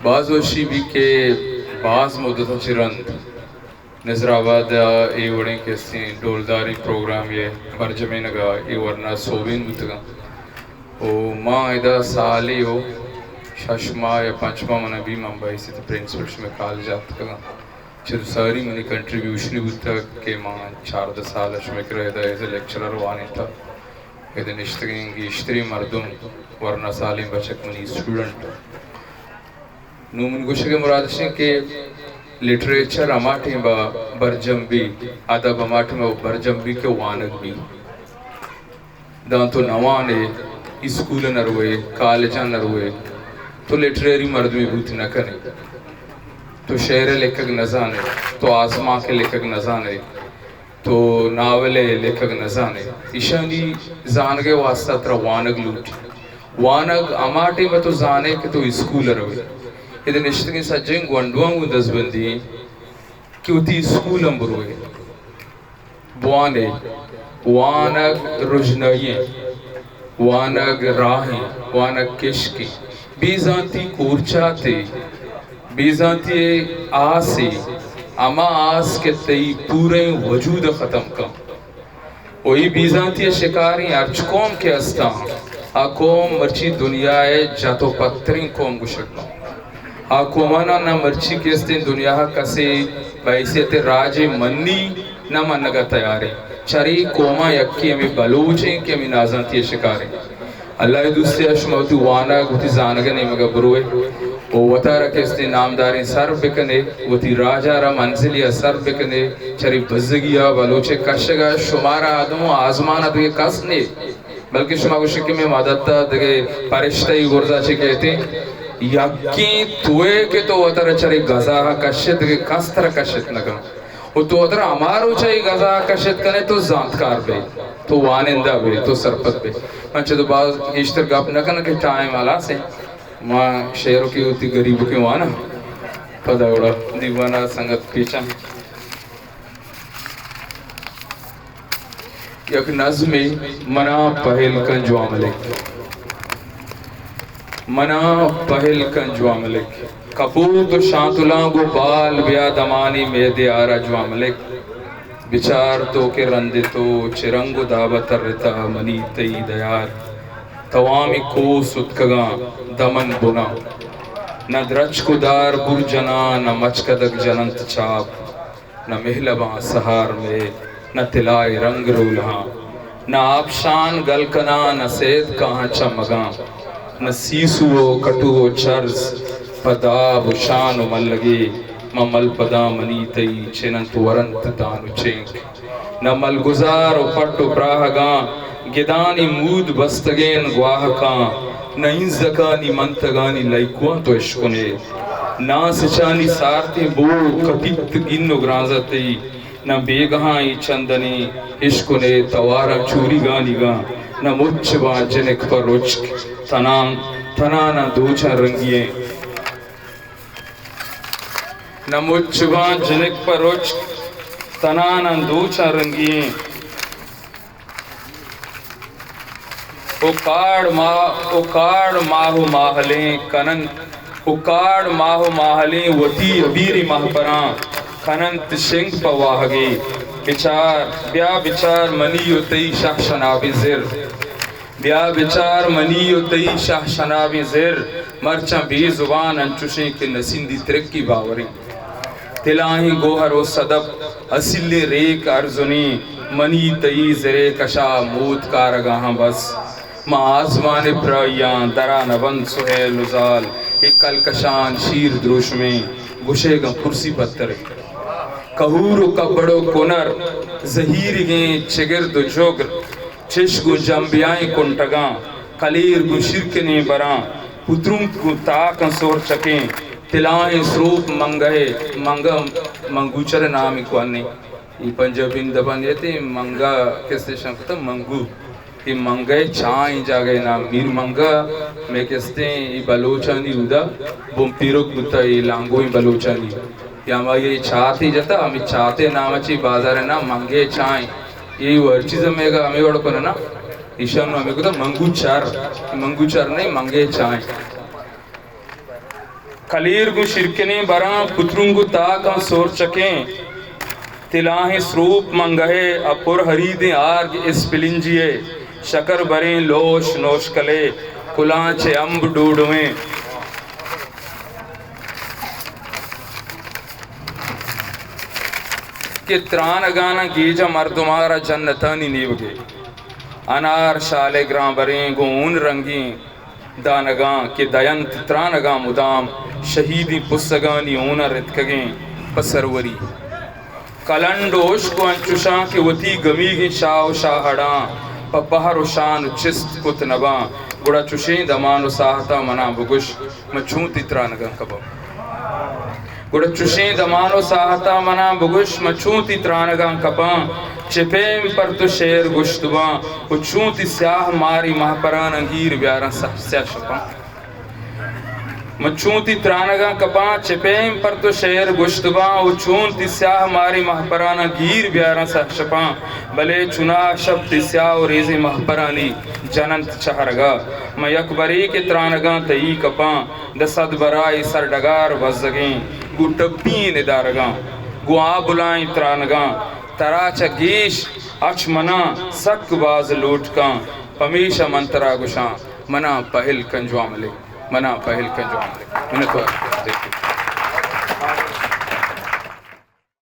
باز وشی بی کہ باز مدت ءَ چہ رند نظر آباد ءَ اے وڑیں کسیں ڈولداری پروگرامے ءِ برجمینگ ءَ اے ورنا سوبین بوتگاں۔ او ما ادا سالے او شش ماہ یا پنچ ماہ من بی من بحیثیت پرنسپل شمئے کالج ءَ آتکگاں۔ چہ ساری منی کنٹریبیوشنے بوتگ کہ من چاردہ سال ءَ شمئے کرا ادا ایز اے لیکچرر وانینتگ۔ ادا نشتگیں گیشتریں مردم ورنا سالیں بچک منی اسٹوڈنٹ۔ نوں من گوشگ ءِ مراد اش انت کہ لٹریچر ہما ٹیم ءَ برجم بی، ادب ہما ٹیم ءَ برجم بی کہ وانگ بی۔ داں تو نہ وان ئے، اسکول ءَ نہ روئے، کالج ءَ نہ روئے، تو لٹریری مردمے بوت نہ کن ئے۔ تو شعر ءِ لکھگ نہ زان ئے، تو آزمانک ءِ لکھگ نہ زان ئے، تو ناول ءِ لکھگ نہ زان ئے۔ ایشانی زانگ ءِ واستہ ترا وانگ لوٹی۔ وانگ ہما ٹیم ءَ تو زان ئے کہ تو اسکول ءَ روئے۔ ادا نشتگیں سجہیں گونڈواں گوں دزبندی ایں کہ وتی اسکول ہم بروئے۔ بوان ئے، وانگ رژنائی ایں، وانگ راہ ایں، وانگ کشک ایں۔ بے زانتی کورچاتے، بے زانتی ءِ آسے، ہما آس کہ تئی پوریں وجود ءَ ختم کن۔ و اے بے زانتی ءِ شکاریں ہرچ قوم کہ استاں، آ قوم مرچی دنیا ءِ جت و پتریں قوم گوشگ باں۔ آ قوماناں نہ مرچی کہ استیں دنیا ءَ کسے بحیثیت راجے منی نہ منگ ءَ تیاریں۔ چرے قوماں یکے ہمے بلوچ ایں کہ ہمے نازانتی ءِ شکاریں۔ اللہ ءِ دوستی ءَ شما وتی وانگ، وتی زانگ ءِ نیمگ ءَ بروئے و وتارا کہ استیں نامداریں سر بکنے، وتی راج ءَ را منزلے ءَ سر بکنے۔ چرے بزگی ءَ، بلوچ ءِ کشگ ءَ شمارا آدم و آزمان ءَ دگہ کس نے، بلکہ شما گوشے کہ مئے مدد ءَ دگہ پرشتہ ئی گرزا چہ کیتیں۔ یکیں توئے کہ تو وتارا چرے گزا ءَ کشے، دگہ کس ترا کشت نہ کن۔ و تو وترا ہما روچ ءَ اے گزا ءَ کشت کن ئے، تو زانتکار بئے، تو وانندہ بئے، تو سرپد بئے۔ من چہ تو باز گیشتر گپ نہ کناں کہ ٹائم ہلاس ایں۔ ما شعرکے وتی گریبکیں واناں، پدا گڑا دیوان ءَ سنگت پیچاں۔ یک نظمے، منا پہل کن جوان ملک، منا پہل کن جوان ملک۔ کپوت و شانتلاں گوں بال بیا دمانی مئے دیار ءَ جوان ملک۔ بچار تو کہ رند تو چہ رنگ و داب ءَ ترتہ، منی تئی دیار۔ توامیں کوہ ستکگاں دمن بناں، نہ درچک و دار بر جناں، نہ مچکدگ جننت چاپ۔ نہ مہلباں سہار مئے، نہ تلائے رنگ رولہاں، نہ آپشان گل کناں، نہ سید کاہاں چمگاں، نہ سیسو و کٹو و چرز پہ داب و شان و ملگے، من ملپداں منی تئی چننت ورنت دان و چینک۔ نہ ملگزار و پٹ و پراہگاں گدانی مود بستگین گواہکاں، نہ اینزکانی منتگانی لائکواں تو اشکنے۔ ناں سچانی سارتیں بو کپیت گن و گرانزہ تئی، نہ بیگہاں اے چندنی اشکنے تواراں چوریگانیگاں، نہ مچ باں جنک پہ رچک تنان، تناناں دوچاں رنگی ایں۔ نہ مچ باں جنک پہ رچک تناناں دوچاں رنگی ایں۔ او کاڑ ما-، او کاڑ ماہ و ماہلیں کننت، او کاڑ ماہ و ماہلیں وتی ابیری مہپراں کننت شنگ پہ واہگے۔ بچار، بیا بچار منی و تئی شہ شنابیں زر۔ بیا بچار منی و تئی شہ شنابیں زر، مرچاں بے زبان انچوشیں کہ نسندی ترکی باوریں۔ تلاہیں گوہر و صدف، اصیلیں ریک ارزنیں، منی تئی زرے کشا موت کارگاہاں بس۔ ما آزمان ءِ پرائیاں درا نہ بنت سہیل و زال، اے کلکشان شیر دروشمیں گشئیگاں پرسی پتریں۔ کہور و کبڑ و کنر، زہیرگیں چگرد و جگر، چش گوں جمبیائیں کنٹگاں، کلیر گوں شیرکنیں براں، پترونک گوں تاکاں سورچکیں، تلاہیں سروپ منگہ ءِ، منگہ، منگوچر ءِ نامے کوہنیں۔ اے پنجابی دپان یتے منگا کسے شان کتا منگو۔ اے منگہ ءِ چاہ ایں جاگہ ءِ نام میر منگا۔ مئے کستیں اے بلوچانی اودا بن پیرک بوتا، اے لانگوئیں بلوچانی۔ یا ہمائی ءَ چاتے جتا، ہمے چاتے نام ءَ چہ بازار ءِ نام منگے چاہ ایں۔ اے ہر چیز ہمے گا، ہمے وڑ کن نا۔ ایشان نوں ہمے کتا منگو چر، منگو چر نہیں، منگے چاہ ایں۔ کلیر گوں شیرکنیں براں، پترونگ ءُ تاکاں سورچکیں، تلاہیں سروپ منگہ ءَ، پر ہریدیں آرگ اسپلنجی ءَ، شکر بریں لوش نوشکلے، کلاں چہ امب ڈوڈویں۔ کہ ترانگاناں گیجاں مردمارا جنتانی نیوگے۔ انار شالے گران بریں گوں ہون رنگیں دانگاں کہ دینت ترانگاں مدام شہیدیں پسگانی ہوناں رتکگیں پہ سروری۔ کلنڈ ءُ اشک ءُ انچشاں کہ وتی گمیگیں شاہ ءُ شاہڑاں پہ پہر ءُ شان ءُ چست کت نباں، گڑا چشیں دمان ءُ ساہتاں منا بگوش، من چوں تئی ترانگاں کپاں؟ گڑا چشیں دمان ءُ ساہتاں منا بگوش، من چوں تئی ترانگاں کپاں؟ چہ پیم پر تو شعر گوشت باں ءُ چوں تئی سیاہ ماری مہپراناں گیر بیاراں سہ-، سیاہ شپاں؟ من چوں تئی ترانگاں کپاں؟ چہ پیم پر تو شعر گوشت باں ءُ چوں تئی سیاہ ماری مہپراناں گیر بیاراں سہ شپاں؟ بلے چناہ شپ تئی سیاہ ءُ ریزیں مہپرانی جننت چہرگا۔ من یک برے کہ ترانگاں تئی کپاں، دہ سد برا اے سر ڈگار بزگیں، گوں ٹپی ئیں ندارگاں، گوں آ بلائیں ترانگاں، ترا چہ گیش اچ منا سک باز لوٹ کن، پمیشا من ترا گوشاں، منا پہل کن جوان ملک، منا پہل کن جوان ملک۔ منتوار۔